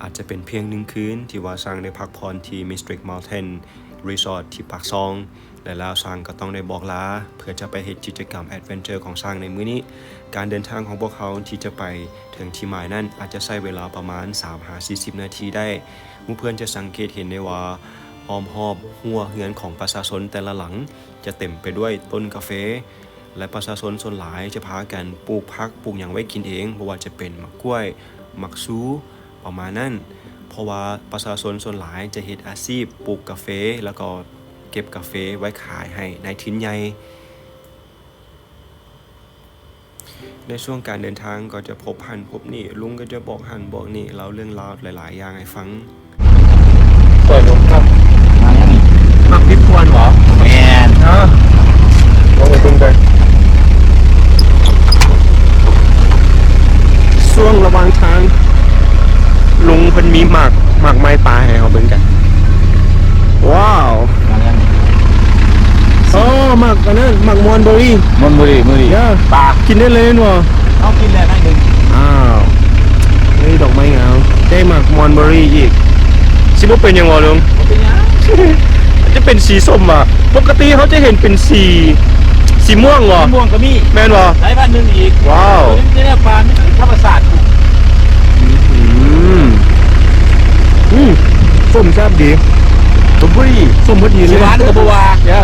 ອາດຈະເປັນພຽງໜຶ່ງຄືນທີ່ວ່າຊ່າງໄດ້ພັກຜ່ອນທີ່ Mystic Mountain Resort ທີ່ປາກຊ່ອງ ແລະ ແລ້ວຊ່າງກໍຕ້ອງໄດ້ບອກລາ ເພື່ອຈະໄປເຮັດກິດຈະກຳແອັດເວັນເຈີຂອງຊ່າງໃນມື້ນີ້. ການເດີນທາງຂອງພວກເຮົາທີ່ຈະໄປເຖິງທີ່ໝາຍນັ້ນ ອາດຈະໃຊ້ເວລາປະມານສາມຫາສີ່ສິບນາທີໄດ້. ໝູ່ເພື່ອນຈະສັງເກດເຫັນໄດ້ວ່າ ອ້ອມຮອບຮົ້ວເຮືອນຂອງປະຊາຊົນແຕ່ລະຫຼັງຈະເຕັມໄປດ້ວຍຕົ້ນກາເຟ ແລະ ປະຊາຊົນສ່ວນຫຼາຍຈະພາກັນປູກຜັກປູກຫຍັງໄວ້ກິນເອງ, ບໍ່ວ່າຈະເປັນໝາກກ້ວຍ, ໝາກຊູ ປະມານນັ້ນ, ເພາະວ່າປະຊາຊົນສ່ວນຫຼາຍຈະເຮັດອາຊີບປູກກາເຟ ແລ້ວກໍເກັບກາເຟໄວ້ຂາຍໃຫ້ນາຍທຶນໃຫຍ່. ໃນຊ່ວງການເດີນທາງກໍຈະພົບຫັ້ນພົບນີ້, ລຸງກໍຈະບອກຫັ້ນບອກນີ້, ເລົ່າເລື່ອງລາວຫຼາຍໆຢ່າງໃຫ້ຟັງ. ເປີດລົມຄັບ ມາຫຍັງນີ້? ໝາກພິບພວນບໍ? ແມ່ນ. ເອີ ລົງໄປເບິ່ງກັນ. ຊ່ວງລະຫວ່າງທາງ ລຸງເພິ່ນມີໝາກ ໝາກໄມ້ປ່າໃຫ້ເຮົາເບິ່ງກັນ. ວ້າວ ມາຫຍັງນີ້? ໂອ້ ໝາກອັນນັ້ນ ໝາກມອນເບີຣີ. ມອນເບີຣີ ເບີຣີ ເອີ ປ່າ ກິນໄດ້ເລີຍແມ່ນບໍ່? ເຮົາກິນແລ້ວໜ້ອຍໜຶ່ງ. ອ້າວ ເຮີ້ຍ ດອກໄມ້ງາມ. ໄດ້ໝາກມອນເບີຣີອີກ. ຊິບໍ່ເປັນຫຍັງຫວາລຸງ? ບໍ່ເປັນຫຍັງ. ຈະເປັນສີສົ້ມຫວາ? ປົກກະຕິເຮົາຈະເຫັນເປັນສີ ສີມ່ວງຫວາ? ສີມ່ວງກໍມີ. ແມ່ນບໍ່? ຫຼາຍພັນໜຶ່ງອີກ. ວ້າວ ນີ້ແຫຼະ ປ່າ ມັນທຳມະຊາດ. ອືມ ອືມ ສົ້ມແຊບດີ. ສົມພໍດີ ສົ້ມພໍດີເລີຍ. ຊິຫວານກໍບໍ່ວ່າ. ເອີ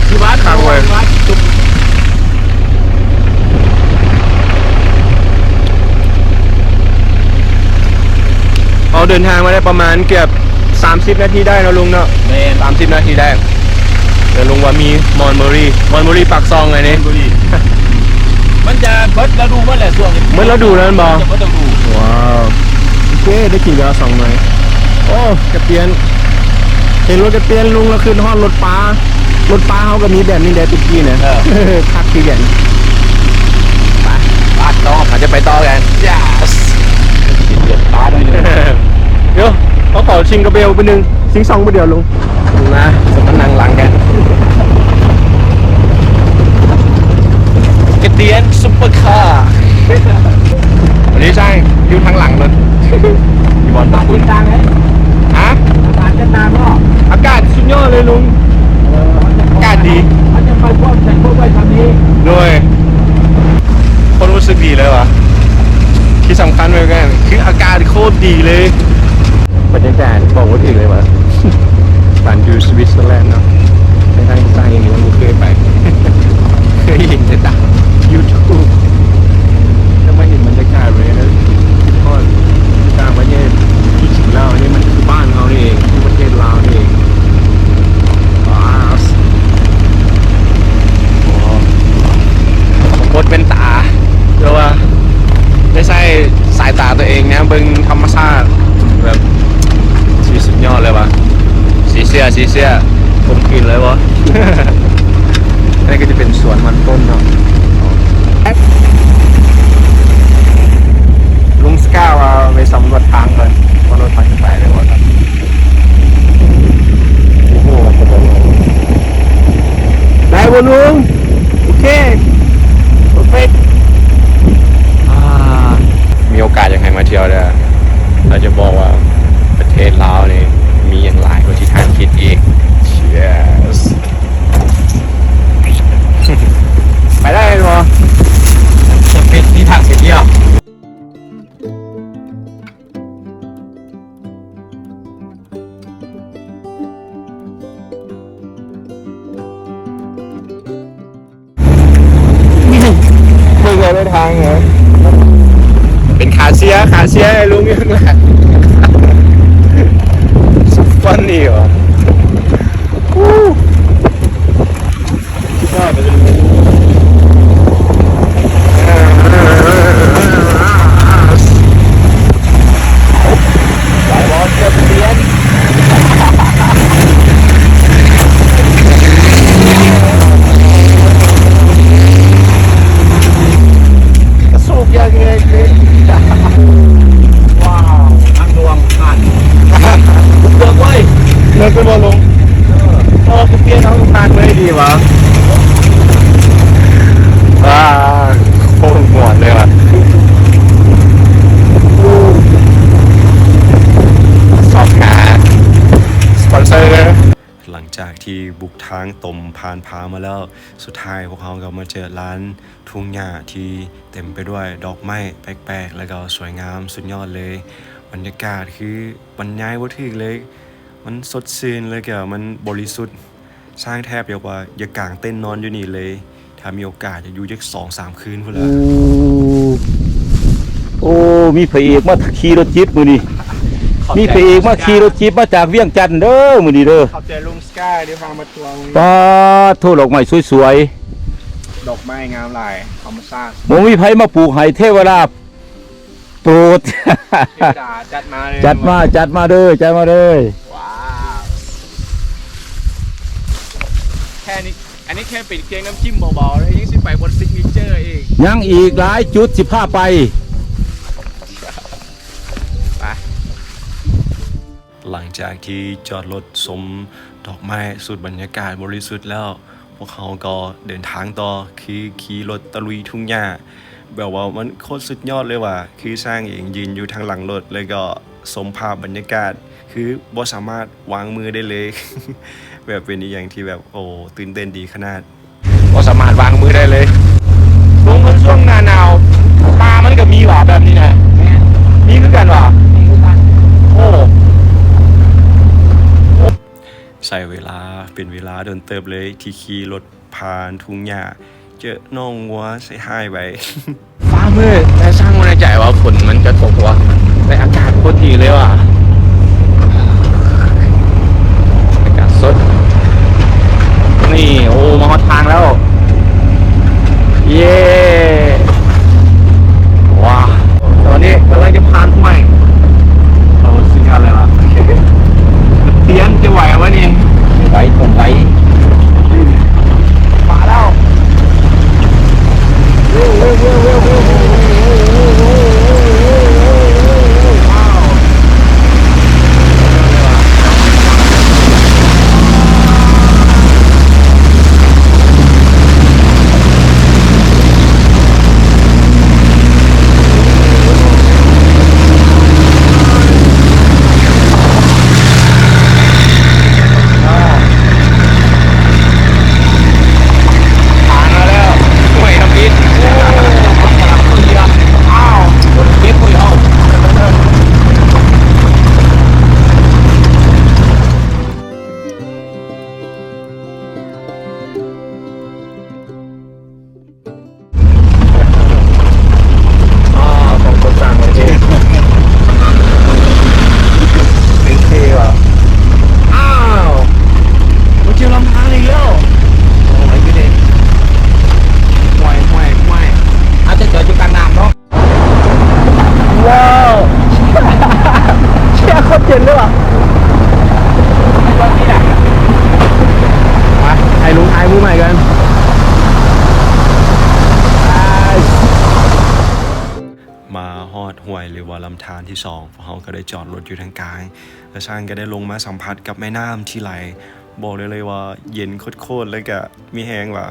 ຊິຫວານກໍບໍ່ວ່າ. ຫວານ. ເຮົາເດີນທາງມາໄດ້ປະມານເກືອບສາມສິບນາທີໄດ້ເນາະລຸງເນາະ. ແມ່ນ ສາມສິບນາທີໄດ້. ແລ້ວລຸງວ່າມີມອນເບີຣີ ມອນເບີຣີປາກຊ່ອງອັນນີ້. ມັນຈະເບິດລະດູມັນແຫຼະຊ່ວງນີ້. ເບິດລະດູແລ້ວແມ່ນບໍ່? ຈະເບິດລະດູ. ວ້າວ ໂອເຄ ໄດ້ກິນແລ້ວສອງໜ່ວຍ. ໂອ້ ກະຕຽນ ເຫັນລົດກະຕຽນລຸງແລ້ວຄິດຮອດລົດປາ. ລົດປາເຮົາກໍມີແບບນີ້ແຫຼະແຕ່ກີ້ນະ. ເອີ ຄັກຄືກັນ. ໄປ ໄປຕໍ່ ເຮົາຈະໄປຕໍ່ກັນ. Yes ກິນເກັບປາໜ້ອຍໜຶ່ງ. ດຽວ ເຮົາຂໍຊິງກະເບວໄປໜຶ່ງ ຊິງຊອງໄປດຽວລຸງ. ມາ ເຮົາມານັ່ງຫຼັງກັນ. ກະຕຽນຊຸບເປີຄາ. ອັນນີ້ໃຊ່ ຢູ່ທາງຫຼັງເບິ່ງ ຢູ່ບ່ອນຕະຄຸນ. ຮະ? ອາກາດສຸດຍອດເລີຍລຸງ. ເອີ ອາກາດດີ. ໂດຍ ຄວາມຮູ້ສຶກດີເລີຍຫວາ. ທີ່ສຳຄັນແມ່ນຄືອາກາດໂຄດດີເລີຍ. ບັນຍາກາດບອກບໍ່ຖືກເລີຍວ່າ ການຢູ່ສະວິດເຊີແລນເນາະ. ທັງໆທີ່ຕ່າງຍັງບໍ່ເຄີຍໄປ ເຄີຍເຫັນແຕ່ຕາມຢູທູບ ແຕ່ມາເຫັນບັນຍາກາດແບບນີ້ແລ້ວຄິດຮອດຕ່າງປະເທດ. ທີ່ຈິງແລ້ວນີ້ມັນຄືບ້ານເຮົານີ້ເອງ ຄືປະເທດລາວນີ້ເອງ. ວ້າວ ບໍ່ກົດແວ່ນຕາ ແຕ່ວ່າໄດ້ໃຊ້ສາຍຕາຕົວເອງນະ ເບິ່ງທຳມະຊາດແບບ ຊິສຸດຍອດເລີຍຫວາ. ສີເສື້ອ ສີເສື້ອ ກົມກືນເລີຍບໍ່? ອັນນີ້ກໍຈະເປັນສວນມັນຕົ້ນເນາະ. ລຸງສະກາວ່າໄປສຳຫຼວດທາງກ່ອນ ວ່າລົດໄຟຈະໄປໄດ້ບໍ່. ໂອ້ໂຫ ໄດ້ບໍ່ລຸງ? ໂອເຄ ເພີເຟັກ. ອ່າ ມີໂອກາດຢາກໃຫ້ມາທ່ຽວເດີ້ ລາວຈະບອກວ່າປະເທດລາວນີ້ມີຫຍັງຫຼາຍກວ່າທີ່ທ່ານຄິດອີກ. Yes ໄປໄດ້ບໍ່? ຈະເປັນທີ່ທ່ານຊິທ່ຽວ. ເບິ່ງເອົາເດີນທາງເນາະ ເປັນຂາເຊຍ ຂາເຊຍໃຫ້ລຸງຢູ່ຂ້າງຫຼັງ. So funny ຫວາ. ທີ່ບຸກທາງຕົມຜ່ານຜາມາແລ້ວ, ສຸດທ້າຍພວກເຮົາກໍມາເຈີລານທົ່ງຫຍ້າທີ່ເຕັມໄປດ້ວຍດອກໄມ້ແປກໆ ແລ້ວກໍສວຍງາມສຸດຍອດເລີຍ. ບັນຍາກາດຄືບັນຍາຍບໍ່ຖືກເລີຍ, ມັນສົດຊື່ນ ແລ້ວກໍມັນບໍລິສຸດ. ຊ່າງແທບຢາກວ່າຢາກກາງເຕັນນອນຢູ່ນີ້ເລີຍ, ຖ້າມີໂອກາດຢາກຢູ່ຈັກສອງສາມຄືນພຸ້ນລະ. ໂອ້ ໂອ້ ມີພະເອກມາຂີ່ລົດຈິບມື້ນີ້, ມີພະເອກມາຂີ່ລົດຈິບມາຈາກວຽງຈັນເດີມື້ນີ້ເດີ. ຂອບໃຈລຸງສະກາຍທີ່ພາມາທວງ. ປາດໂທ ດອກໄມ້ສວຍໆ, ດອກໄມ້ງາມຫຼາຍ ທຳມະຊາດ. ບໍ່ມີໃຜມາປູກໃຫ້, ເທວະດາ ໂປດ ເທວະດາຈັດມາເລີຍ. ຈັດມາ ຈັດມາເດີ ຈັດມາເດີ. ວ້າວ ແຄ່ນີ້ ອັນນີ້ແຄ່ເປັນກຽງນ້ຳຈິ້ມເບົາໆເລີຍ, ຍັງຊິໄປບົນຊິກເນເຈີອີກ. ຍັງອີກຫຼາຍຈຸດຊິພາໄປ. ໄປ. ຫຼັງຈາກທີ່ຈອດລົດຊົມດອກໄມ້ ສູດບັນຍາກາດບໍລິສຸດແລ້ວ, ພວກເຮົາກໍເດີນທາງຕໍ່, ຄືຂີ່ລົດຕະລຸຍທົ່ງຫຍ້າ, ແບບວ່າມັນໂຄດສຸດຍອດເລີຍວ່າ, ຄືຊ່າງເອງຢືນຢູ່ທາງຫຼັງລົດ ແລ້ວກໍຊົມພາບບັນຍາກາດ, ຄືບໍ່ສາມາດວາງມືໄດ້ເລີຍ. ແບບເປັນອີ່ຫຍັງທີ່ແບບ ໂອ້ ຕື່ນເຕັ້ນດີຂະໜາດ. ບໍ່ສາມາດວາງມືໄດ້ເລີຍ. ລົງມາຊ່ວງໜ້າໜາວ ປ່າມັນກໍມີຫວາແບບນີ້ນະ? ແມ່ນ ມີຄືກັນຫວາ? ມີຄືກັນ. ໂອ້ ໃຊ້ເວລາເປັນເວລາດົນເຕີບເລີຍ ທີ່ຂີ່ລົດຜ່ານທົ່ງຫຍ້າ, ເຈີໜອງງົວໃສ່ທ້າຍໄວ້. ຟ້າມືດ ແຕ່ຊ່າງບໍ່ແນ່ໃຈວ່າຝົນມັນຈະຕົກບໍ່, ແຕ່ອາກາດໂຄດດີເລີຍວ່າ. ອາກາດສົດ ນີ້ ໂອ້ ມາຮອດທາງແລ້ວ. ເຢ້ ວ້າ ຕອນນີ້ກຳລັງຈະຜ່ານຫ້ວຍ. ໂອ້ ສຸດຍອດເລີຍວ່າ. ຕຽນຈະໄຫວວະນີ້? ໄຫວ ຕ້ອງໄຫວ. ມາແລ້ວ.ອ້າວ ຂອງຄົນຕ່າງປະເທດ ເປັນເທ່ວ່ະ. ອ້າວ ມາທ່ຽວລຳທານອີກແລ້ວ. ໂອ້ຍ ຢູ່ເດ້ ຫ້ວຍ ຫ້ວຍ ຫ້ວຍ ອາດຈະຈອດຢູ່ກາງນ້ຳເນາະ. ວ້າວ ເຊຍ ໂຄດເຢັນເລີຍວ່ະ. ໄປ ໃຫ້ລຸງຖ່າຍໝູ່ໃໝ່ກ່ອນ. ມາຮອດຫ້ວຍ ຫຼືວ່າລຳທານທີສອງ, ພວກເຮົາກໍໄດ້ຈອດລົດຢູ່ທາງກາງ ແລະ ຊ່າງກໍໄດ້ລົງມາສຳຜັດກັບແມ່ນ້ຳທີ່ໄຫຼ. ບອກໄດ້ເລີຍວ່າເຢັນໂຄດໆ ແລ້ວກໍມີແຮງວ່າ,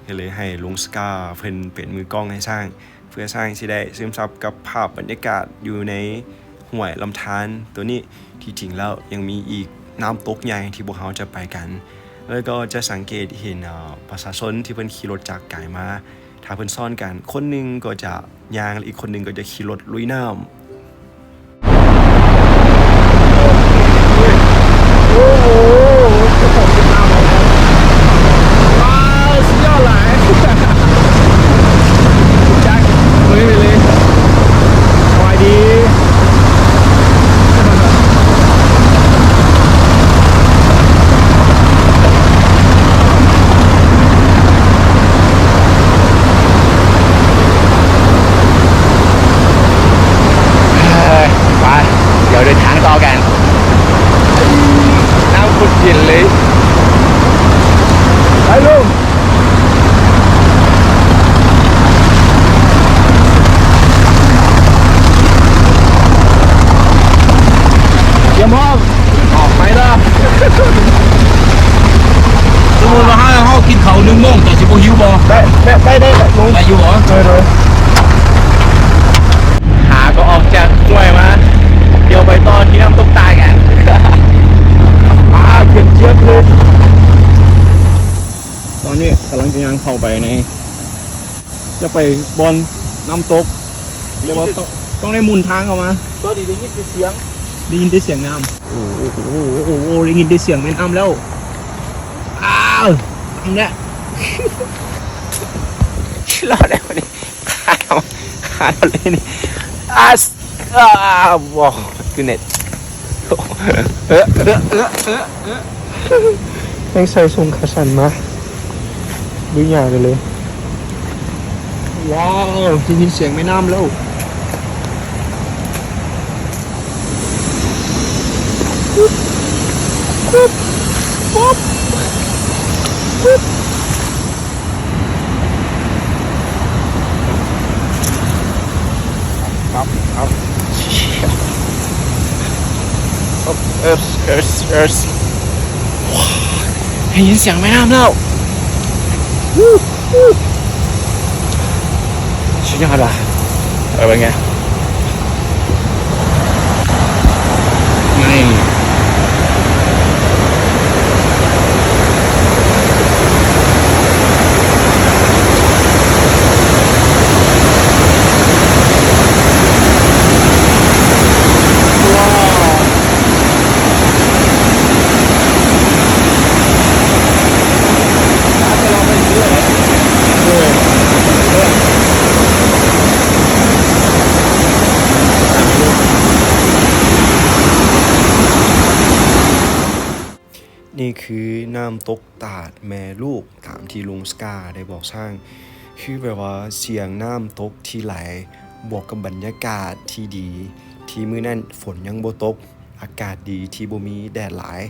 ກໍເລີຍໃຫ້ລຸງສະກາເພິ່ນເປັນມືກ້ອງໃຫ້ຊ່າງ. ເພື່ອຊ່າງຊິໄດ້ຊຶມຊັບກັບພາບບັນຍາກາດຢູ່ໃນຫ້ວຍລຳທານໂຕນີ້. ທີ່ຈິງແລ້ວຍັງມີອີກນ້ຳຕົກໃຫຍ່ທີ່ພວກເຮົາຈະໄປກັນ, ແລ້ວກໍຈະສັງເກດເຫັນ ເອີ ປະຊາຊົນທີ່ເພິ່ນຂີ່ລົດຈາກໄກມາ. ຖ້າເພິ່ນຊ້ອນກັນ, ຄົນໜຶ່ງກໍຈະຍ່າງ ແລະ ອີກຄົນໜຶ່ງກໍຈະຂີ່ລົດລຸຍນ້ຳ. ໂອ້ໂຫ ວ້າວ ສຸດຍອດຫຼາຍ. ຈັກ ເລີຍ ສະບາຍດີ. ເອີ ໄປ ດຽວເດີນທາງຕໍ່ກັນ. ນ້ຳໂຄດເຢັນເລີຍ. ໄປລຸງ. ຕຽມພ້ອມ ອອກໄປເດີ. ສົມມຸດວ່າເຮົາ ເຮົາກິນເຂົ້າໜຶ່ງໂມງ ເຈົ້າຊິບໍ່ຫິວບໍ່? ໄດ້ ໄດ້ ໄດ້ ໄດ້ ໄດ້ຢູ່ບໍ່? ໂດຍ ໂດຍ. ຫາກໍອອກຈາກຫ້ວຍມາ, ດຽວໄປຕໍ່ທີ່ນ້ຳຕົກຕາຍກັນ. ປາ ເຢັນຈຽບເລີຍ. ຈະໄປບ່ອນນ້ຳຕົກ ແຕ່ວ່າຕ້ອງ ຕ້ອງໄດ້ໝູນທາງເຂົ້າມາ. ຕອນນີ້ໄດ້ຍິນແຕ່ສຽງ ໄດ້ຍິນແຕ່ສຽງນ້ຳ. ໂອ້ໂຫ ໄດ້ຍິນແຕ່ສຽງແມ່ນ້ຳແລ້ວ. ອ້າວ ນ້ຳແລ້ວ ລອດແລ້ວນີ້ ຂາດ ຂາດເລີຍນີ້. ອາ ອາ ບໍ່ ຄືເນັດ ເອີ ເອີ ເອີ ເອີ ເອີ ຍັງໃສ່ຊົງຂາສັ້ນມາ ດຸຍາໄດ້ເລີຍ. ວ້າວ ໄດ້ຍິນສຽງແມ່ນ້ຳແລ້ວ. ປັບ ເອົາ ເອີສ ເອີສ ເອີສ ໄດ້ຍິນສຽງແມ່ນ້ຳແລ້ວ. ສຸດຍອດວ່ະ ເອີ ເປັນໄງ? ນີ້ ນີ້ຄືນ້ຳຕົກຕາດແມ່ລູກ ຕາມທີ່ລຸງສະກາໄດ້ບອກຊ່າງ. ຄືແບບວ່າສຽງນ້ຳຕົກທີ່ໄຫຼ ບວກກັບບັນຍາກາດທີ່ດີ ທີ່ມື້ນັ້ນຝົນຍັງບໍ່ຕົກ ອາກາດດີທີ່ບໍ່ມີແດດຫຼາຍ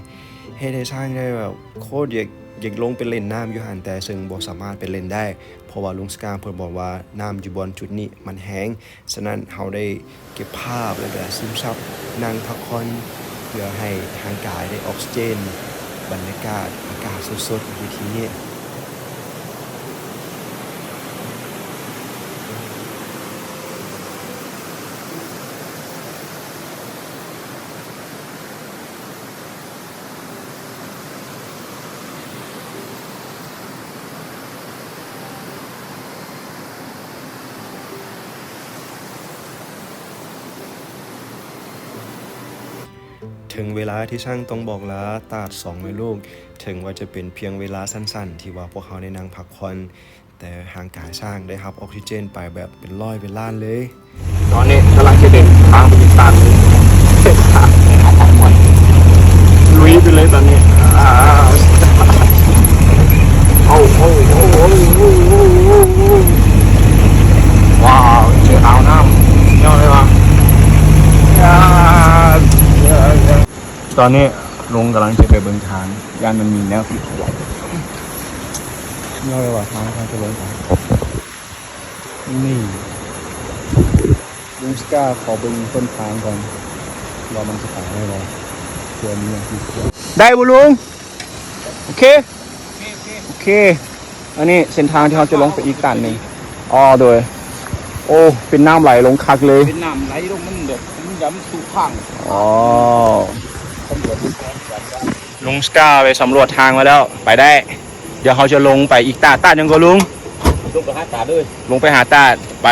ເຮັດໃຫ້ຊ່າງໄດ້ແບບໂຄດຢາກ ຢາກລົງໄປຫຼິ້ນນ້ຳຢູ່ຫັ້ນ ແຕ່ເຊິ່ງບໍ່ສາມາດໄປຫຼິ້ນໄດ້ ເພາະວ່າລຸງສະກາເພິ່ນບອກວ່ານ້ຳຢູ່ບ່ອນຈຸດນີ້ມັນແຮງ. ສະນັ້ນເຮົາໄດ້ເກັບພາບ ແລ້ວກະຊຶມຊັບ ນັ່ງພັກຜ່ອນ ເພື່ອໃຫ້ຮ່າງກາຍໄດ້ອອກຊີເຈນ ບັນຍາກາດ ອາກາດສົດໆ ຢູ່ທີ່ນີ້. ເຖິງເວລາທີ່ຊ່າງຕ້ອງບອກລາຕາດສອງແມ່ລູກ. ເຖິງວ່າຈະເປັນພຽງເວລາສັ້ນໆ ທີ່ວ່າພວກເຮົາໄດ້ນັ່ງພັກຜ່ອນ, ແຕ່ຮ່າງກາຍຊ່າງໄດ້ຮັບອອກຊີເຈນໄປແບບເປັນຮ້ອຍເປັນລ້ານເລີຍ. ຕອນນີ້ກຳລັງຈະເດີນທາງໄປອີກຕາດໜຶ່ງ ລຸຍໄປເລີຍຕອນນີ້. ອ້າວ ໂອ້ ໂອ້ ໂອ້ ວ້າວ ເຈີອ່າວນ້ຳ ສຸດຍອດເລີຍວ່າ. ຕອນນີ້ລຸງກຳລັງຈະໄປເບິ່ງທາງ ຢ້ານມັນມີແນວຜິດ. ຍອດເລີຍວ່າ ທາງ ທາງຈະລົງໄປ. ນີ້ ລຸງສະກາຂໍເບິ່ງຕົ້ນທາງກ່ອນ ວ່າມັນຈະໄປໄດ້ບໍ່ ເພື່ອມີຫຍັງຜິດພຽງ. ໄດ້ບໍ່ລຸງ? ໂອເຄ ໂອເຄ ອັນນີ້ເສັ້ນທາງທີ່ເຮົາຈະລົງໄປອີກຕາດໜຶ່ງ. ອໍ ໂດຍ ໂອ້ ເປັນນ້ຳໄຫຼລົງຄັກເລີຍ ເປັນນ້ຳໄຫຼລົງ ມັນແບບ ມັນຢາມນສູ່ທາງ. ອໍ ລຸງສະກາໄປສຳຫຼວດທາງມາແລ້ວ ໄປໄດ້. ດຽວເຮົາຈະລົງໄປອີກຕາດ ຕາດຫຍັງກໍລຸງ? ລົງໄປຫາຕາດເລີຍ ລົງໄປຫາຕາດ ໄປ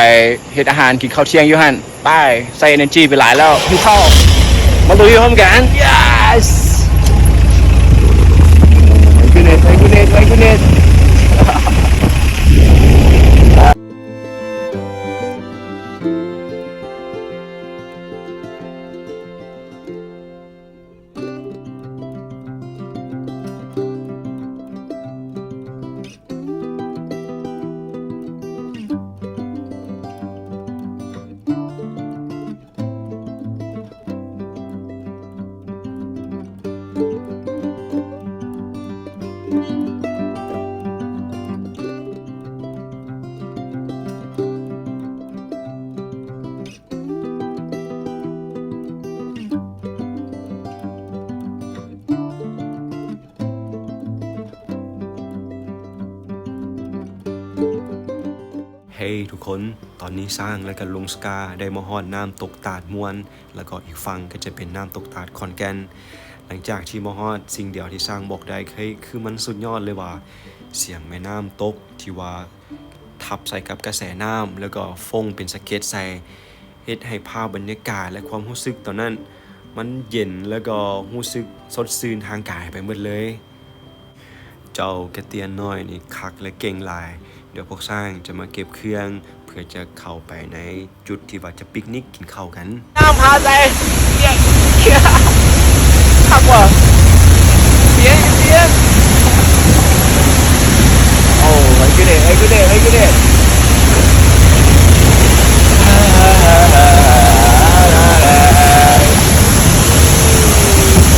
ເຮັດອາຫານ ກິນເຂົ້າທ່ຽງຢູ່ຫັ້ນ. ໄປ ໃຊ້ເອເນີຈີໄປຫຼາຍແລ້ວ ຫິວເຂົ້າ. ມາລຸຍພ້ອມກັນ. Yes! My goodness, my goodness, my goodness. ເຮີ້ຍ ທຸກຄົນ, ຕອນນີ້ຊ່າງ ແລະ ກະລຸງສະກາ ໄດ້ມາຮອດນ້ຳຕົກຕາດມ່ວນ ແລ້ວກໍອີກຝັ່ງກໍຈະເປັນນ້ຳຕົກຕາດຂອນແກ່ນ. ຫຼັງຈາກທີ່ມາຮອດ, ສິ່ງດຽວທີ່ຊ່າງບອກໄດ້ ເຮີ້ຍ ຄືມັນສຸດຍອດເລີຍວ່າ ສຽງແມ່ນ້ຳຕົກທີ່ວ່າ ທັບໃສ່ກັບກະແສນ້ຳ ແລ້ວກໍຟົ້ງເປັນສະເກັດໃສ່ ເຮັດໃຫ້ພາບບັນຍາກາດ ແລະ ຄວາມຮູ້ສຶກຕອນນັ້ນ ມັນເຢັນ ແລ້ວກໍຮູ້ສຶກສົດຊື່ນທາງກາຍໄປໝົດເລີຍ. ເຈົ້າກະຕຽນນ້ອຍນີ້ຄັກ ແລະ ເກັ່ງຫຼາຍ. ດຽວພວກຊ້າງຈະມາເກັບເຄື່ອງ ເພື່ອຈະເຂົ້າໄປໃນຈຸດທີ່ວ່າຈະປິກນິກກິນເຂົ້າກັນ. ນ້ຳພາໃສ່ ເຢ້ ຄັກວ່າ ເຢັນ ເຢັນ. ໂອ້ ໄປຄືເດ ໄປຄືເດ ໄປຄືເດ.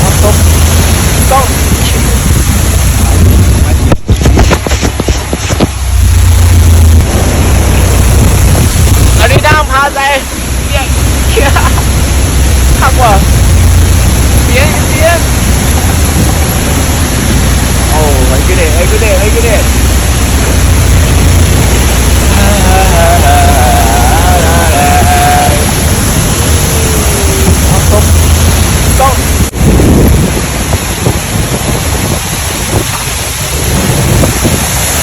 ນ້ຳຕົກ ຕົກ. ອັນນີ້ນ້ຳພາໃສ່ ເຢັນ ຄັກວ່າ ເຢັນ ເຢັນ. ໂອ້ ໄປຄືເດ ໄປຄືເດ ໄປຄືເດ. ຕົກ ຕົກ.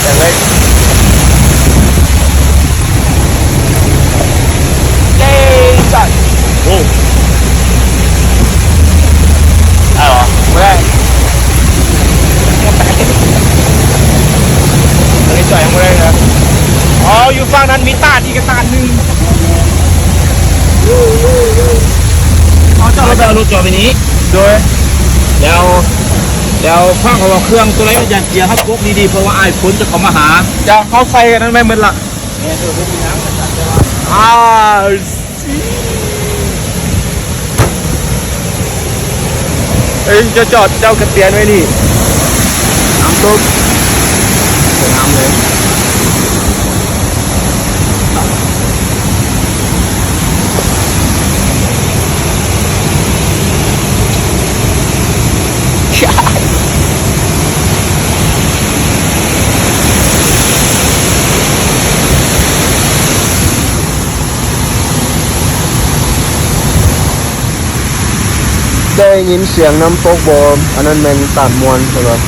ເຢັນເລີຍ ເຢັນຈັດ. ໂອ້ ໄດ້ບໍ່? ບໍ່ໄດ້. ອັນນີ້ຈ່ອຍຍັງບໍ່ໄດ້ນະ. ອໍ ຢູ່ຝັ່ງນັ້ນມີຕາດອີກຕາດໜຶ່ງ. ເຮົາຈອດລົດ ເອົາລົດຈອດໄວ້ນີ້ ໂດຍ ແລ້ວ ແລ້ວຟັງເຂົາວ່າເຄື່ອງຕົວໃດ ຢ່າ ຢ່າເຈຍ ເຮົາປົກດີໆ ເພາະວ່າອ້າຍຝົນຈະເຂົ້າມາຫາ. ຈະເຂົ້າໃສ່ອັນນັ້ນແມ່ນໝົດລະ. ອ່າ ເອີຍ ຈະຈອດເຈົ້າກະຕຽນໄວ້ນີ້. ນ້ຳຕົກ ສວຍງາມເລີຍ. ໄດ້ຍິນສຽງນ້ຳຕົກບໍ່? ອັນນັ້ນແມ່ນຕາດມ່ວນ ເຫັນບໍ່?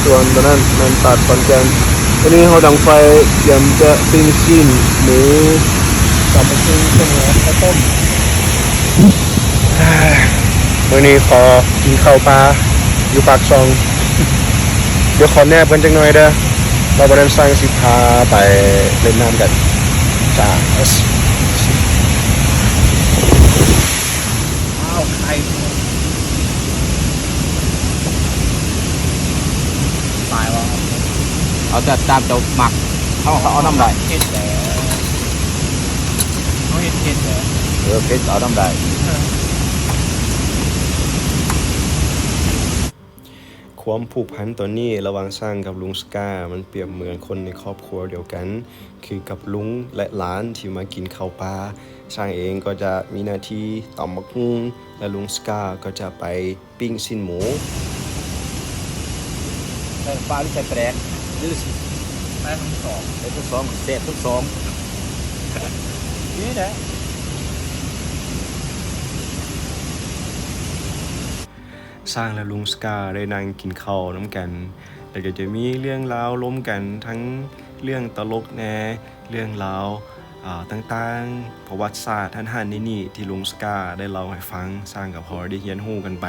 ສ່ວນຕົວນັ້ນແມ່ນຕາດຂອນແກ່ນ. ຕອນນີ້ເຮົາດັງໄຟ ກຽມຈະປີ້ງຊີ້ນໝູ ຕຳບັກຫຸ່ງ ເຂົ້າໜຽວ ເຂົ້າຕົ້ມ. ມື້ນີ້ຂໍກິນເຂົ້າປ່າຢູ່ປາກຊ່ອງ. ດຽວຂໍແນບກັນຈັກໜ່ອຍເດີ້ ແລ້ວບາດນັ້ນຊ່າງຊິພາໄປເລ່ນນ້ຳກັນ. ຈ້າ. ອ້າວ ໄຂ່ ຕາຍແລ້ວ. ເອົາແຕ່ຕາມເຈົ້າມັກ. ເຮົາ ເຮົາເອົານຳໄດ້. ເຜັດແຫຼະ ເຮົາເຮັດເຜັດແຫຼະ. ເອີ ເຜັດເອົານຳໄດ້. ຄວາມຜູກພັນຕອນນີ້ລະຫວ່າງຊ້າງກັບລຸງສະກາ ມັນປຽບເໝືອນຄົນໃນຄອບຄົວດຽວກັນ ຄືກັບລຸງ ແລະ ຫຼານທີ່ມາກິນເຂົ້າປ່າ. ຊ້າງເອງກໍຈະມີໜ້າທີ່ຕຳບັກຫຸ່ງ ແລະ ລຸງສະກາກໍຈະໄປ ປີ້ງຊີ້ນໝູ. ໃສ່ປາຫຼືໃສ່ປາແດກ? ຫຼື ໃສ່ທັງສອງ. ໃສ່ທັງສອງ ແຊບທັງສອງ. ນີ້ແຫຼະ. ຊ້າງ ແລະ ລຸງສະກາໄດ້ນັ່ງກິນເຂົ້ານຳກັນ ແລ້ວກໍຈະມີເລື່ອງລາວລົມກັນ ທັງເລື່ອງຕະຫຼົກແດ່ ເລື່ອງລາວ ອາ ຕ່າງໆ ປະຫວັດສາດຫັ້ນໆ ນີ້ໆ ທີ່ລຸງສະກາໄດ້ເລົ່າໃຫ້ຟັງ, ຊ້າງກັບເຮົາໄດ້ຮຽນຮູ້ກັນໄປ.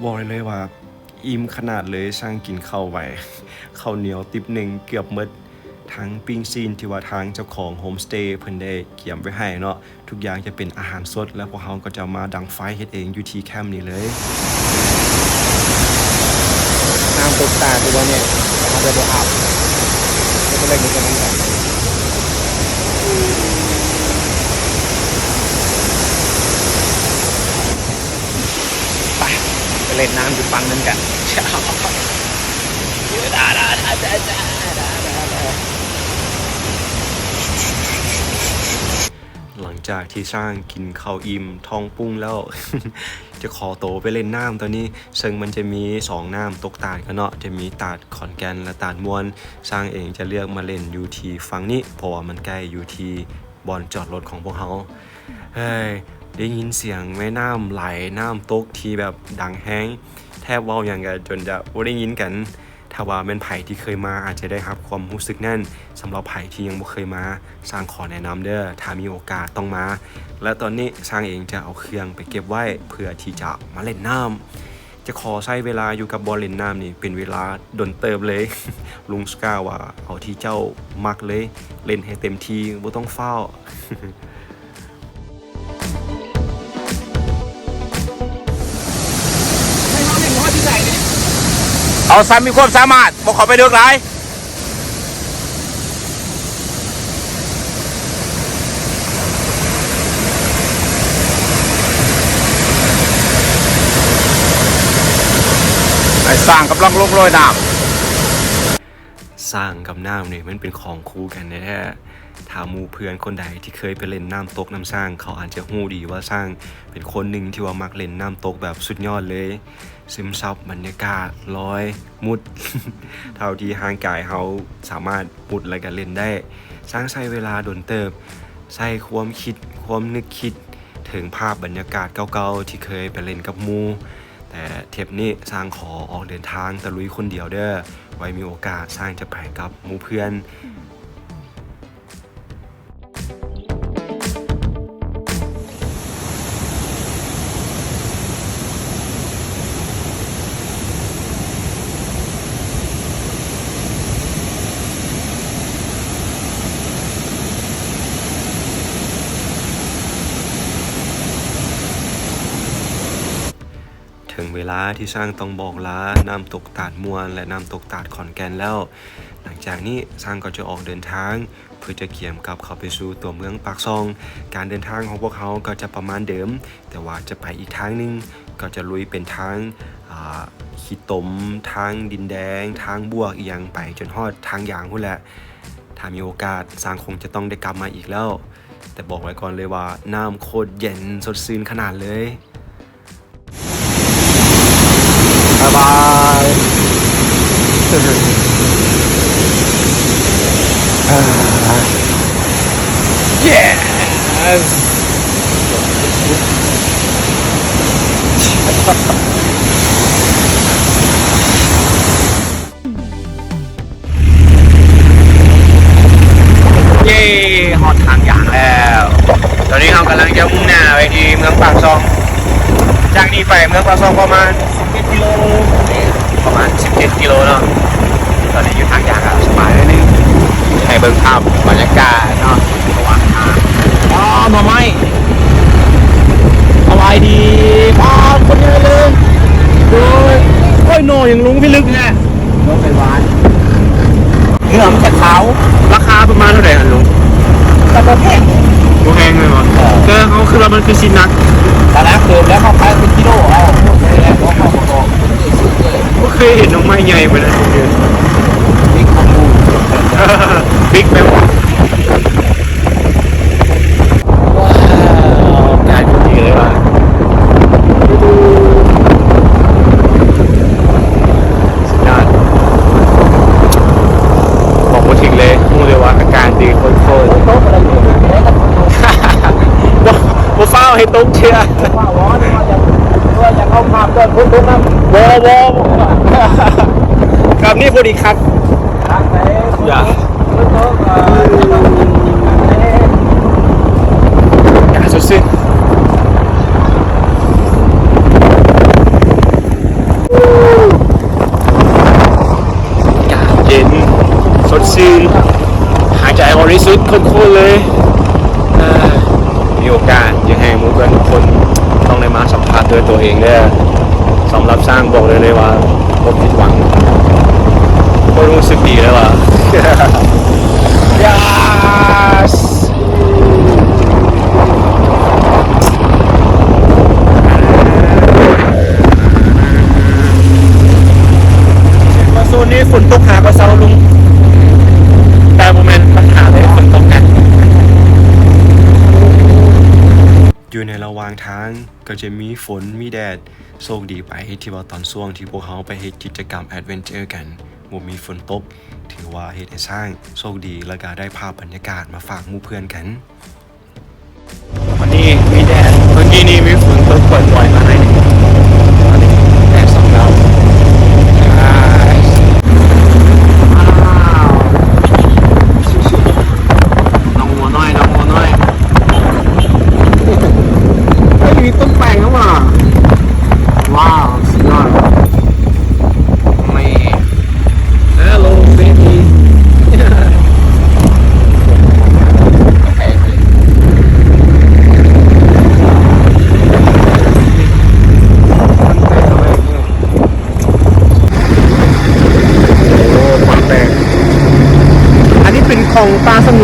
ບອກໄດ້ເລີຍວ່າອີ່ມຂະໜາດເລີຍ, ຊ້າງກິນເຂົ້າໄວ, ເຂົ້າໜຽວຕິບໜຶ່ງເກືອບໝົດ, ທັງປີ້ງຊີ້ນທີ່ວ່າທາງເຈົ້າຂອງໂຮມສະເຕເພິ່ນໄດ້ກຽມໄວ້ໃຫ້ເນາະ, ທຸກຢ່າງຈະເປັນອາຫານສົດ ແລະ ພວກເຮົາກໍຈະມາດັງໄຟເຮັດເອງຢູ່ທີ່ແຄມນີ້ເລີຍ. ນ້ຳຕົກຕາດຢູ່ບໍ່ແມ່? ເຮົາຈະບໍ່ອາບ ເຮົາຈະໄດ້ມີກຳລັງໃຈ. ໄປ ໄປເລ່ນນ້ຳຢູ່ຝັ່ງນັ້ນກັນ. ຫຼັງຈາກທີ່ຊ້າງກິນເຂົ້າອີ່ມທ້ອງປຸ້ງແລ້ວ ຈະຂໍໂຕໄປເລ່ນນ້ຳຕອນນີ້, ເຊິ່ງມັນຈະມີສອງນ້ຳຕົກຕາດກັນເນາະ, ຈະມີຕາດຂອນແກ່ນ ແລະ ຕາດມ່ວນ. ຊ້າງເອງຈະເລືອກມາເລ່ນຢູ່ທີ່ຝັ່ງນີ້ ເພາະວ່າມັນໃກ້ຢູ່ທີ່ບ່ອນຈອດລົດຂອງພວກເຮົາ. ເຮີ້ຍ ໄດ້ຍິນສຽງແມ່ນ້ຳໄຫຼ, ນ້ຳຕົກທີ່ແບບດັງແຮງ, ແທບເວົ້າຫຍັງກະຈົນຈະບໍ່ໄດ້ຍິນກັນ. ຖ້າວ່າແມ່ນໃຜທີ່ເຄີຍມາອາດຈະໄດ້ຮັບຄວາມຮູ້ສຶກນັ້ນ. ສຳລັບໃຜທີ່ຍັງບໍ່ເຄີຍມາ, ຊ່າງຂໍແນະນຳເດີ້, ຖ້າມີໂອກາດຕ້ອງມາ. ແລະ ຕອນນີ້ຊ່າງເອງຈະເອົາເຄື່ອງໄປເກັບໄວ້ເພື່ອທີ່ຈະມາຫຼິ້ນນ້ຳ. ຈະຂໍໃຊ້ເວລາຢູ່ກັບບ່ອນຫຼິ້ນນ້ຳນີ້ເປັນເວລາດົນເຕີບເລີຍ. ລຸງສະກາວ່າເອົາທີ່ເຈົ້າມັກເລີຍ, ຫຼິ້ນໃຫ້ເຕັມທີ່, ບໍ່ຕ້ອງຟ້າວ. ເອົາສ່ຳມີຄວາມສາມາດ, ບໍ່ເຂົ້າໄປເລິກຫຼາຍ. ອ້າຍຊ້າງກຳລັງລົງລອຍນ້ຳ. ຊ້າງກັບນ້ຳນີ້ມັນເປັນຂອງຄູ່ກັນແທ້ໆ. ຖ້າໝູ່ເພື່ອນຄົນໃດທີ່ເຄີຍໄປຫຼິ້ນນ້ຳຕົກນຳຊ້າງ, ເຂົາອາດຈະຮູ້ດີວ່າຊ້າງເປັນຄົນໜຶ່ງທີ່ວ່າມັກຫຼິ້ນນ້ຳຕົກແບບສຸດຍອດເລີຍ. ຊຶມຊັບບັນຍາກາດລອຍມຸດ ເທົ່າທີ່ຮ່າງກາຍເຮົາສາມາດມຸດ ແລະ ກະຫຼິ້ນໄດ້. ຊ້າງໃຊ້ເວລາດົນເຕີບ, ໃຊ້ຄວາມຄິດ, ຄວາມນຶກຄິດເຖິງພາບບັນຍາກາດເກົ່າໆທີ່ເຄີຍໄປຫຼິ້ນກັບໝູ່. ແຕ່ເທບນີ້ຊ້າງຂໍອອກເດີນທາງຕະລຸຍຄົນດຽວເດີ້. ໄວ້ມີໂອກາດຊ້າງຈະໄປກັບໝູ່ເພື່ອນ. ເຖິງເວລາທີ່ຊ້າງຕ້ອງບອກລານ້ຳຕົກຕາດມ່ວນ ແລະ ນ້ຳຕົກຕາດຂອນແກ່ນແລ້ວ. ຫຼັງຈາກນີ້ຊ້າງກໍຈະອອກເດີນທາງ ເພື່ອຈະກຽມກັບເຂົ້າໄປສູ່ຕົວເມືອງປາກຊ່ອງ. ການເດີນທາງຂອງພວກເຮົາກໍຈະປະມານເດີມ, ແຕ່ວ່າຈະໄປອີກທາງໜຶ່ງ, ກໍຈະລຸຍເປັນທາງ, ອາ, ຂີ້ຕົມ, ທາງດິນແດງ, ທາງບວກອີ່ຫຍັງໄປຈົນຮອດທາງຢາງພຸ້ນແຫຼະ. ຖ້າມີໂອກາດ, ຊ້າງຄົງຈະຕ້ອງໄດ້ກັບມາອີກແລ້ວ, ແຕ່ບອກໄວ້ກ່ອນເລີຍວ່າ ນ້ຳໂຄດເຢັນສົດຊື່ນຂະໜາດເລີຍ. ບາຍບາຍ. ເຢ້ ຮອດທາງຢາງແລ້ວ. ຕອນນີ້ເຮົາກຳລັງຈະມຸ່ງໜ້າໄປທີ່ເມືອງປາກຊ່ອງ. ຈາກນີ້ໄປເມືອງປາກຊ່ອງປະມານສິບເຈັດກິໂລ, ປະມານສິບເຈັດກິໂລເນາະ. ຕອນນີ້ຢູ່ທາງຢາງ ສະບາຍໜ້ອຍໜຶ່ງ. ໃຫ້ເບິ່ງພາບບັນຍາກາດເນາະ. ອໍ ໜໍ່ໄມ້. ສະບາຍດີ. ປາດ ຄົນເຍອະເລີຍ. ໂດຍ. ໂອ້ຍ ໜໍ່ຫຍັງລົງພິລຶກແທ້. ລົງໄປຫວານ. ເນື້ອມັນຈະຂາວ. ລາຄາປະມານເທົ່າໃດຫັ້ນລຸງ? ກໍບໍ່ແພງ. ບໍ່ແພງແມ່ນບໍ່? ເອີ. ແຕ່ເຮົາຄິດວ່າມັນຄືຊິໜັກ. ກໍໜັກເຕີບແລ້ວ, ເຮົາຂາຍເປັນກິໂລເອົາ. ບໍ່ເຄີຍເຫັນໜໍ່ໄມ້ໃຫຍ່ປານນັ້ນເທື່ອ. ບິກຂອງໝູ່. ບິກແບບ ວ້າວ ອາກາດໂຄດດີເລີຍວ່າ ສຸດຍອດ ບອກບໍ່ຖືກເລີຍ ຮູ້ເລີຍວ່າອາກາດດີໂຄດໆ. ບໍ່ ບໍ່ຟ້າວໃຫ້ຕົກເທື່ອ. ບໍ່ ບໍ່ ແບບນີ້ພໍດີຄັກ. ຢ່າ ການສົດຊື່ນ ການເຢັນ ສົດຊື່ນ ຫາຍໃຈບໍລິສຸດ ຄົນໆເລີຍ. ເອີ ມີໂອກາດຢາກໃຫ້ໝູ່ເພື່ອນທຸກຄົນຕ້ອງໄດ້ມາສຳຜັດດ້ວຍຕົວເອງເດີ້. ສຳລັບຊ້າງບອກໄດ້ເລີຍວ່າບໍ່ຜິດຫວັງ. ບໍ່ຮູ້ສຶກດີເລີຍວ່າ Yes. ວ່າໂຊນນີ້ຝົນຕົກຫາກວ່າເຊົາລຸງ ແຕ່ບໍ່ແມ່ນບັນຫາເລີຍ ຝົນຕົກໜັກ. ຢູ່ໃນລະຫວ່າງທາງກໍຈະມີຝົນມີແດດ. ໂຊກດີໄປທີ່ວ່າຕອນຊ່ວງທີ່ພວກເຮົາໄປເຮັດກິດຈະກຳແອັດເວັນເຈີກັນ ບໍ່ມີຝົນຕົກ, ຖືວ່າເຮັດໃຫ້ຊ້າງໂຊກດີ ແລ້ວກະໄດ້ພາບບັນຍາກາດມາຝາກໝູ່ເພື່ອນກັນ. ວັນນີ້ມີແດດ, ເມື່ອກີ້ນີ້ມີຝົນຕົກປ່ອຍໆມາໜ້ອຍໜຶ່ງ. ຕອນນີ້ແດດສ່ອງເງົາ. ອາຍ.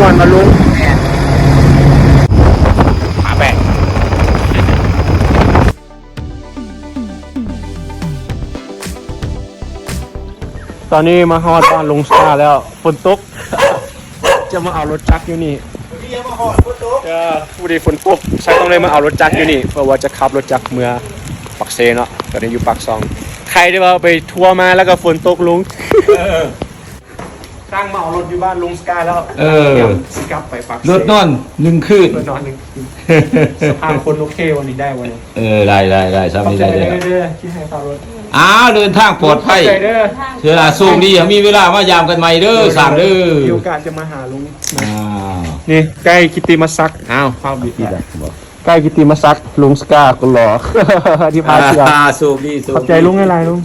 ມັນມາລົງ ແມ່ນ ມາແປະ. ຕອນນີ້ມາຮອດບ້ານລຸງສະກາແລ້ວ ຝົນຕົກ ຈະມາເອົາລົດຈັກຢູ່ນີ້. ເອີ ພໍດີຝົນຕົກ ຊ່າງຕ້ອງໄດ້ມາເອົາລົດຈັກຢູ່ນີ້ ເພາະວ່າຈະຂັບລົດຈັກເມືອປາກເຊເນາະ. ຕອນນີ້ຢູ່ປາກຊ່ອງ ໃຄໄດ້ວ່າໄປທົວມາແລ້ວກໍຝົນຕົກລົງ. ເອີ ຊ່າງມາເອົາລົດຢູ່ບ້ານລຸງສະກາແລ້ວ. ເອີ ຕຽມຊິກັບໄປປາກເຊ ລົດນອນໜຶ່ງຄືນ ລົດນອນໜຶ່ງຄືນ. ສະພາບຄົນໂອເຄບໍ່ນີ້ ໄດ້ບໍ່ນີ້? ເອີ ໄດ້ ໄດ້ ໄດ້ ຊ່ຳນີ້ໄດ້ເດີ ຂອບໃຈເດີທີ່ໃຫ້ເຊົ່າລົດ. ອ້າວ ເດີນທາງປອດໄພ ຂອບໃຈເດີ ເທື່ອໜ້າໂຊກດີ ມີເວລາມາຢາມກັນໃໝ່ເດີ ຊ່າງເດີ ມີໂອກາດຈະມາຫາລຸງ. ອ້າວ ນີ້ ໃກ້ກິດຕິມະສັກ ອ້າວ ພາບບິດ ໃກ້ກິດຕິມະສັກ ລຸງສະກາກໍຫຼໍ່ ທີ່ພາເຊື່ອ. ໂຊກດີ ໂຊກດີ ຂອບໃຈລຸງຫຼາຍໆ ລຸງ.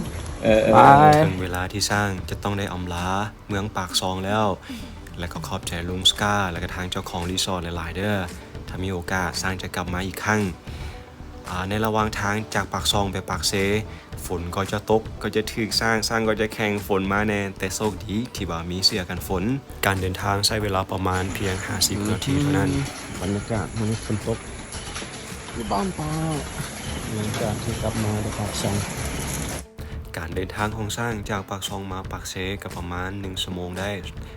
ເອີ ເອີ ບາຍ. ເຖິງເວລາທີ່ຊ່າງຈະຕ້ອງໄດ້ອຳລາເມືອງປາກຊ່ອງແລ້ວ ແລະກໍຂອບໃຈລຸງສະກາ ແລະກະທາງເຈົ້າຂອງຣີສອດຫຼາຍໆເດີ. ຖ້າມີໂອກາດ ຊ່າງຈະກັບມາອີກຄັ້ງ. ອາ ໃນລະຫວ່າງທາງຈາກປາກຊ່ອງໄປປາກເຊ ຝົນກໍຈະຕົກ ກໍຈະຖືກຊ່າງ ຊ່າງກໍຈະແຂ່ງຝົນມາແດ່ ແຕ່ໂຊກດີທີ່ວ່າມີເສື້ອກັນຝົນ. ການເດີນທາງໃຊ້ເວລາປະມານພຽງຫ້າສິບນາທີເທົ່ານັ້ນ. ບັນຍາກາດມື້ນີ້ຝົນຕົກ ຢູ່ບ້ານປາ ຫຼັງຈາກທີ່ກັບມາຈາກປາກຊ່ອງ. ການເດີນທາງຂອງຊ່າງຈາກປາກຊ່ອງມາປາກເຊກໍປະມານໜຶ່ງຊົ່ວໂມງໄດ້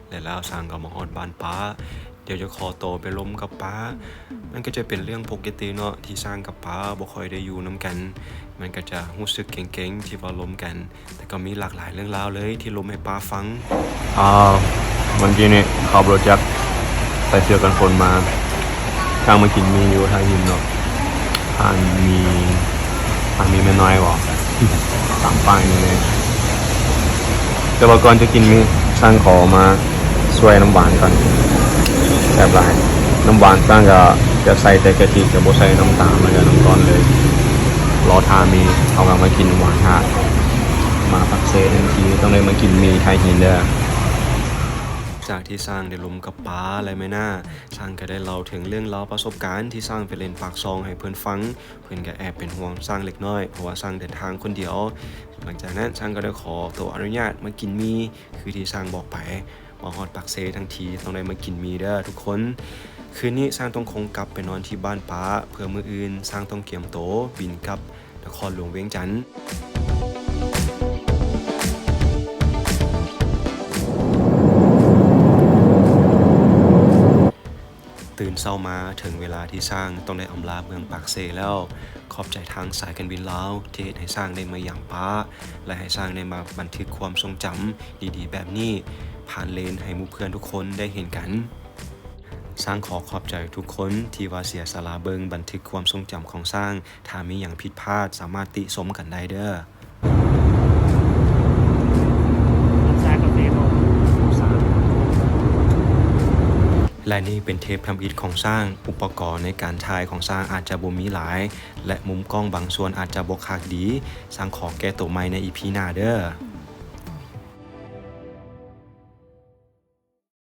ແລະແລ້ວຊ່າງກໍມາຮອດບ້ານປາ. ດຽວຈະຂໍໂຕໄປລົມກັບປາ. ມັນກໍຈະເປັນເລື່ອງປົກກະຕິເນາະ ທີ່ຊ່າງກັບປາບໍ່ຄ່ອຍໄດ້ຢູ່ນຳກັນ ມັນກໍຈະຮູ້ສຶກເກງໆທີ່ວ່າລົມກັນ ແຕ່ກໍມີຫຼາກຫຼາຍເລື່ອງລາວເລີຍທີ່ລົມໃຫ້ປາຟັງ. ອາ ມື້ກີ້ນີ້ຂັບລົດຈັກໃສ່ເສື້ອກັນຝົນມາ ທາງມາກິນໝີ່ຢູ່ທ່າຫີນເນາະ ຮ້ານໝີ່ ຮ້ານໝີ່ແມ່ນ້ອຍບໍ ຕາມປ້າຍນີ້ແຫຼະ. ແຕ່ວ່າກ່ອນຈະກິນໝີ່ ຊ່າງຂໍມາຊ່ວຍນ້ຳຫວານກ່ອນ ແຊບຫຼາຍ. ນ້ຳຫວານຊ່າງກະຈະໃສ່ແຕ່ກະທິ ຈະບໍ່ໃສ່ນ້ຳຕານ ແລ້ວກະນ້ຳຕອນເລີຍ. ລໍຖ້າໝີ່ ເຮົາກະມາກິນນ້ຳຫວານຖ້າ. ມາປາກເຊທັງທີຕ້ອງໄດ້ມາກິນໝີ່ທ່າຫີນເດີ. ຈາກທີ່ຊ່າງໄດ້ລົມກັບປາ ແລະແມ່ນ້າ ຊ່າງກະໄດ້ເລົ່າເຖິງເລື່ອງລາວປະສົບການທີ່ຊ່າງໄປຫຼິ້ນປາກຊ່ອງໃຫ້ເພິ່ນຟັງ. ເພິ່ນກະແອບເປັນຫ່ວງຊ່າງເລັກນ້ອຍ ເພາະວ່າຊ່າງເດີນທາງຄົນດຽວ. ຫຼັງຈາກນັ້ນຊ່າງກໍໄດ້ຂໍໂຕອະນຸຍາດມາກິນໝີ່ ຄືທີ່ຊ່າງບອກໄປ ມາຮອດປາກເຊທັງທີຕ້ອງໄດ້ມາກິນໝີ່ເດີທຸກຄົນ. ຄືນນີ້ຊ່າງຕ້ອງຄົງກັບໄປນອນທີ່ບ້ານປາ ເພື່ອມື້ອື່ນຊ່າງຕ້ອງກຽມໂຕບິນກັບນະຄອນຫຼວງວຽງຈັນ. ຕື່ນເຊົ້າມາເຖິງເວລາທີ່ຊ່າງຕ້ອງໄດ້ອຳລາເມືອງປາກເຊແລ້ວ. ຂອບໃຈທາງສາຍການບິນລາວທີ່ເຮັດໃຫ້ຊ່າງໄດ້ມາຢາມປາ ແລະໃຫ້ຊ່າງໄດ້ມາບັນທຶກຄວາມຊົງຈຳດີໆແບບນີ້ ຜ່ານເລນໃຫ້ໝູ່ເພື່ອນທຸກຄົນໄດ້ເຫັນກັນ. ຊ່າງຂໍຂອບໃຈທຸກຄົນທີ່ວ່າເສຍສະຫຼະເບິ່ງບັນທຶກຄວາມຊົງຈຳຂອງຊ່າງ. ຖ້າມີຫຍັງຜິດພາດສາມາດຕິຊົມກັນໄດ້ເດີ. ແລະນີ້ເປັນເທບທຳອິດຂອງຊ່າງ. ອຸປະກອນໃນການຖ່າຍຂອງຊ່າງອາດຈະບໍ່ມີຫຼາຍ ແລະມຸມກ້ອງບາງສ່ວນອາດຈະບໍ່ຄັກດີ. ຊ່າງຂໍແກ້ໂຕໃໝ່ໃນອີພີໜ້າເດີ.